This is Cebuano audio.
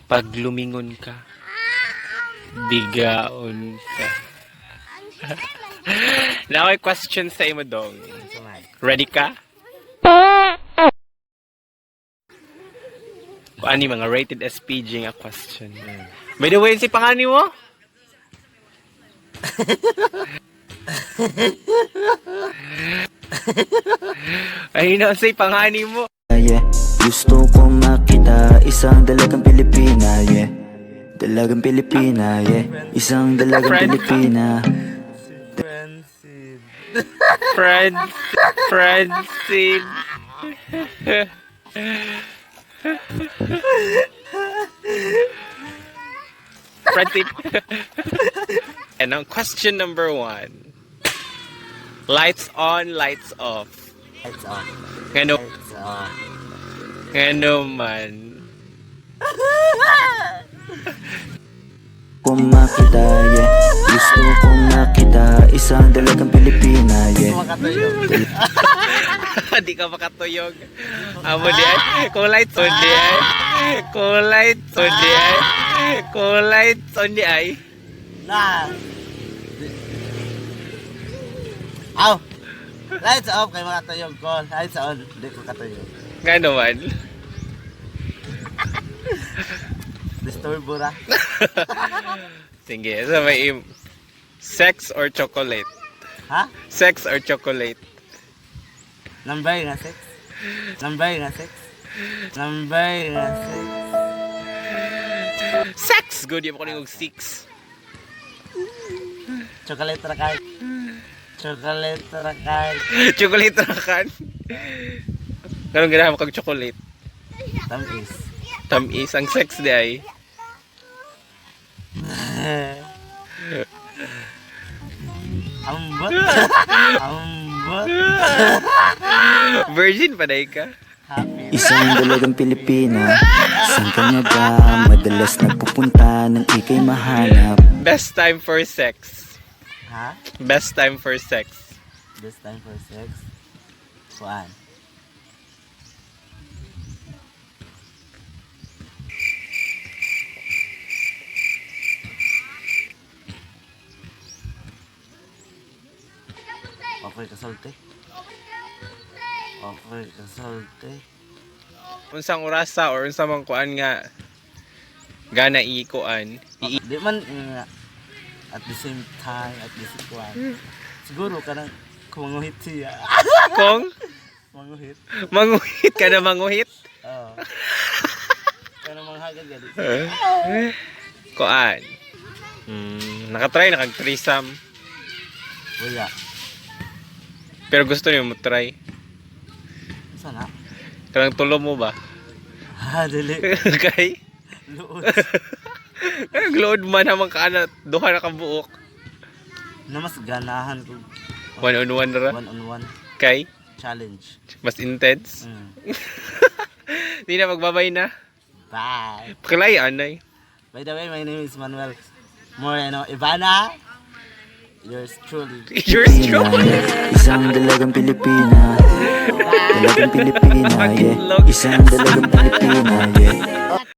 Pag lumingon ka, digaon ka. Now, may question sa imo, dong. Ready ka? Kung ani mga rated SPG nga question. By the way, si pangani mo? Ay, na, say pangani mo. Yeah. Gusto ko makita isang dalagang Pilipina, yeah. Dalagang Pilipina, yeah. Isang dalagang Friend. Pilipina. Francine. Friend, Francine. Francine. And on question number one. Lights on, lights off. Lights off. Ngano, Lights off. ngano man. Ko makita, yeah. Gusto ko makita isang dalagang Pilipina, yeah. Makatuyog. Di ka makatuyog. Amo di ay. Kung lights on di ay. Kung lights on di ay. Kung lights on di ay. Na. Aw. Lights off kay makatuyog ko. Lights on, di ko katuyog. Ngano man. Disturbo ra. Sige, so may sex or chocolate? Ha? Sex or chocolate? Number nga six. Number nga six. Number nga six. Sex! Good, yung ko og six. Chocolate ra kay. Chocolate ra kay. Chocolate ra kan. Ganun ganahan mo kag chocolate? Tamis. Tamis ang sex di ay. Ambot. Ambot. Virgin pa day ka? Happy. Isang dalagang Pilipina. Saan ka nga ba madalas nagpupunta nang ika'y mahanap? Best time for sex. Ha? Best time for sex. This time for sex. Kuan. Okay kasulti. Okay kasulti. Unsang orasa or unsa mang kuan nga gana i-kuan. I Di man nga, at the same time at the same kuan. Siguro kanang kumanguhit siya. Kung Manguhit. manguhit ka na manguhit. Oo. Kanang manghagad gani. Kuan. Nakatry na kag threesome. Wala. Pero gusto niyo mo try. Sana? Kanang tulo mo ba? Ha, dili. Kay Luod. kanang load man naman ka na duha na ka buok. Na mas ganahan ko One on one ra. one on one Kay challenge. mas intense. Di na magbabay na. Bye. Pakilay anay. By the way, my name is Manuel Moreno Ivana. Yours truly. Yours truly. Yeah. Isang dalagang Pilipina. Dalagang Pilipina, yeah. Isang dalagang Pilipina, yeah.